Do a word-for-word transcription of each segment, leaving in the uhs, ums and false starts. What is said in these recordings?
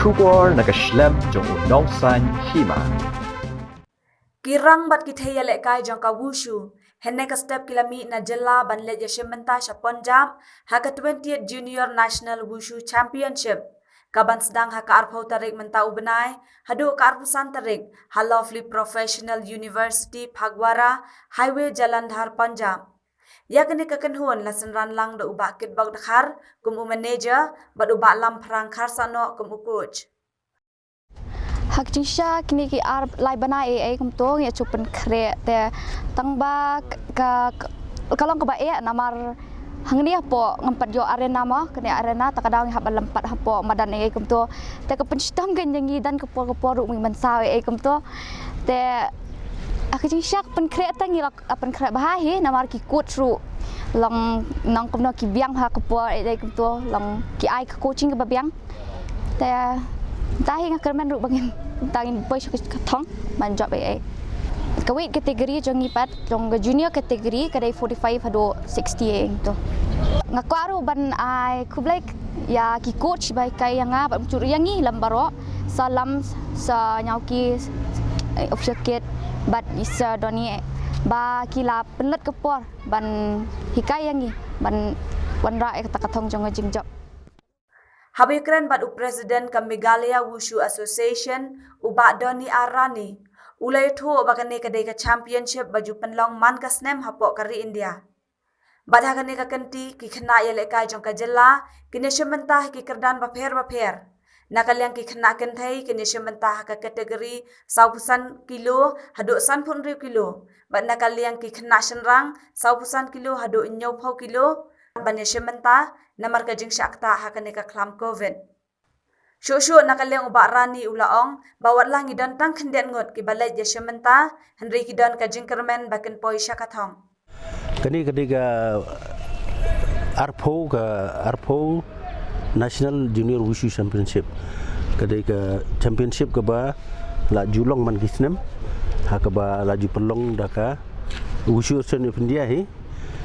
Khubor na ka shlem jong u nongsan hima. Ki rang bad ki thei ïalehkai jong ka Wushu hynne ka step ki la mih na jylla ban leit ïashim bynta sha Punjab ha ka twentieth Junior National Wushu Championship, ka ban sdang ha ka arphew tarik mynta u bnai haduh ka arphew san tarik ha Lovely Professional University, Phagwara Highway, Jalandhar, Punjab. Ïa kane ka kynhun la synran lang da u Bah Kitbok Dkhar kum u manager bad u Bah Lamphrang Kharsahnoh kum u coach. Ha ka jingshisha kine ki ar lai bnai ei ei kumto ngi ïa shu pynkhreh te tang ba ka, ka, ka long kaba eh namar hangne hapoh ngam pat ïoh arena mo, kane arena ta ka daw ngi hap ban lympat hapoh madan ei ei kumto. Te ka pynshitom ka ïa ngi don ka por ka por ruh ngi mynsaw ei ei kumto. Te ha ka jingshisha ka pynkhreh te ngi la, ah, pynkhreh bha hi namar ki coach ruh long nang kumno ki biang ha ka por ei ei kumto, long ki ai ka coaching kaba biang. Te ta hi nga kyrmen ruh ba ngin, ta ngin poi sha ka thong ban jop ei ei. Ka weight category jong ngi pat, jong ka junior category ka dei forty-five haduh sixty ei ei kumto. Nga kwah ruh ban ai khublei ïa ki coach ba hikai ïa nga bad mynjur ïa ngi lem baroh, Sir Lam, Sir Ñiawki, eh, Official Kit bad i Sir Donny, eh, ba ki la pynlut ka por ban hikai ïa ngi ban wanrah ïa kata ka thong jong ka jingjop. Haba ïakren bad u President ka Meghalaya Wushu Association, u Bah Donny R Rani, u la ïathuh ba kane ka dei ka championship ba ju pynlong man ka snem hapoh ka ri India. Bad ha kane ka kynti ki khynnah ïalehkai jong ka jylla kin ïashim bynta ha ki kyrdan bapher bapher. Na ka liang ki khynnah kynthei kin ïashim bynta ha ka category sawphew san kilo haduh sanphew hynriew kilo. Bad na ka liang ki khynnah shynrang sawphew san kilo haduh hynñiewphew kilo ban ïashim bynta namar ka jingshah ktah ha kane ka khlam Covid. Shuh shuh na ka liang u Bah Rani u la ong ba wat la ngi don tang khyndiat ngut kiba leit ïashim bynta, hynrei ki don ka jingkyrmen ba kin poi sha ka thong. Kane ka dei ka arphew, ka arphew National Junior Wushu Championship. Ka dei ka championship kaba la ju long man ki snem, ha kaba la ju pynlong da ka Wushu Association of India hi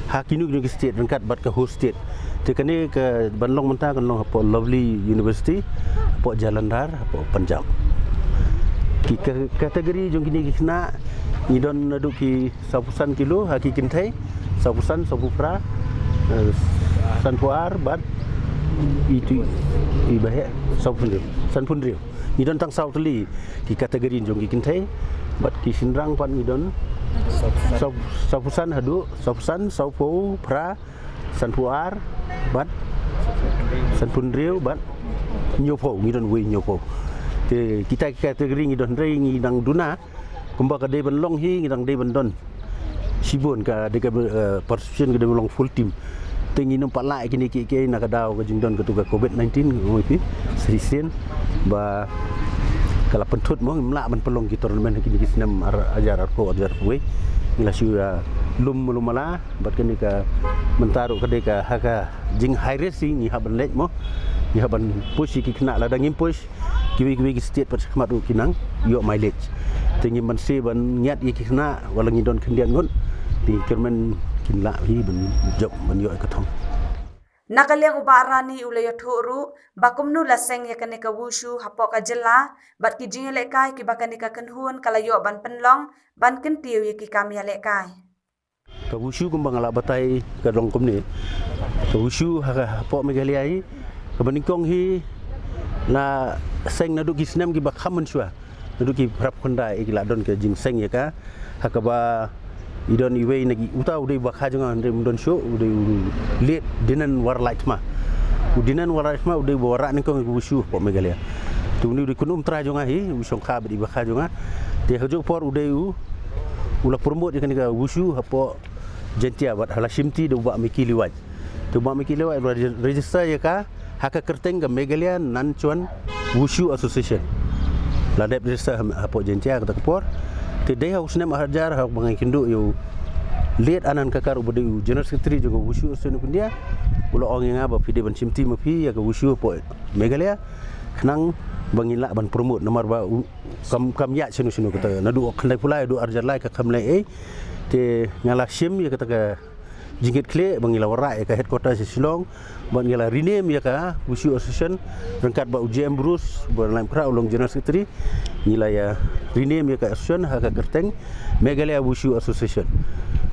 ha kino kino ki state ryngkat bad ka host state. Te kane ka ban long mynta kan long hapoh Lovely University, hapoh Jalandhar, hapoh Punjab. Ki ka-, category jong kine ki khynnah ngi don naduh ki sawphew san kilo ha ki kynthei, sawphew san, sawphew phra, eh, sanphew ar bad itu i ba heh, sawphew hynriew, sanphew hynriew. Ngi don tang saw tylli ki category jong ki kynthei bad ki shynrang pat ngi don saw, sawphew san haduh, sawphew san, sawphew phra, sanphew ar bad sanphew hynriew bad hynñiewphew, ngi don wei hynñiewphew. Te kita ki category ngi don hynrei ngi dang duna kumba ka dei ban long hi ngi dang dei ban don shibun ka dei ka, eh, participation ka dei ban long full team. Te ngim pat lah kine ki, ki na ka daw ka jingdon katu ka Covid nineteen, ngoi phi, sa shisien ba ka la pynthut mo, ngim lah ban pynlong ki tournament ha kine ki snem ar hajar arphew, hajar arphew wei. Ngi la shu, ah, lum lum mala bad kane ka mynta ruh ka dei ka ha ka jing high risk hi, ngi hap ban leit mo, ngi hap ban push ïa ki khynnah, lada ngim push kiwei kiwei ki state pat shakhmat ruh ki nang ïoh mileage. Te ngim banse ban ngiat ïa ki khynnah wat la ngi don khyndiat ngut. Te kyrmen kin lah hi ban jop ban ïoh ïa ka thong. Na ka liang u Bah Rani u la ïathuh ruh ba kumno la seng ïa kane ka wushu hapoh ka jylla bad ki jingïalehkai kiba kane ka kynhun ka la ïoh ban pynlong ban kyntiew ïa ki kam ïalehkai. Ka wushu kumba nga la batai ka long kumne. Ka wushu ha, hapoh Meghalaya hi, kaba nyngkong hi la seng naduh ki snem kiba kham mynshuwa. Naduh ki phra phew khyndai ki la don ka jingseng ïa ka. Ha kaba i don iwei na ki, uta u dei ba kha jong nga, hynrei um don shuh, u dei u Liet Dinan Warlait Thma. U Dinan Warlait Thma u dei ba wanrah nyngkong ïa ka wushu hapoh Meghalaya. Te une u dei u kynum trai jong nga hi, u shongkha bad i ba kha jong nga. Te ha kajuh por u dei u, u la promote ïa kane ka wushu hapoh Jaintia bad ha la shimti da u Bah Mickey Liwat. Te u Bah Mickey Liwat u la re-, register ïa ka ha ka kyrteng ka Meghalaya Nanchon Wushu Association. La dep register ha, hapoh Jaintia kata ka por. Te dei ha u snem ar hajar, ha ba nga ïakynduh ïa u Liet Anand Kakar uba dei u General Secretary jong ka Wushu Association of India, u la ong ïa nga ba phi dei ban shimti ma phi ïa ka wushu hapoh Meghalaya khnang ba ngin lah ban promote, namar ba u kam, kam ïaid shano shano kata, naduh khyndai phew lai haduh ar hajar lai ka kam leh ei. Te nga la shim ïa kata ka jingkit khlieh ba ngi la wanrah ïa ka headquarter sha Shillong, ba ngi la rename ïa ka Wushu Association, ryngkat bad u J M Bruce ba la ïa khraw long General Secretary, ngi la ïa rename ïa ka association ha ka kyrteng Meghalaya Wushu Association.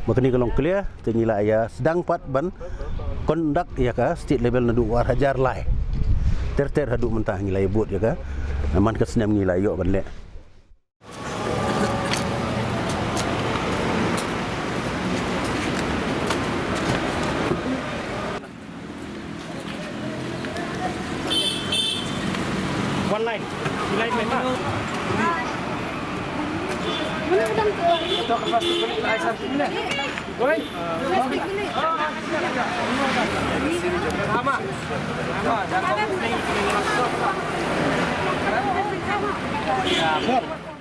Ba kane ka long clear, te ngi la ïa sdang pat ban conduct ïa ka state level naduh ar hajar lai ter ter haduh mynta ngi la ïa bud ïa ka, man ka snem ngi la ïoh ban leh. One line. Line line. Oi. Sama. Sama.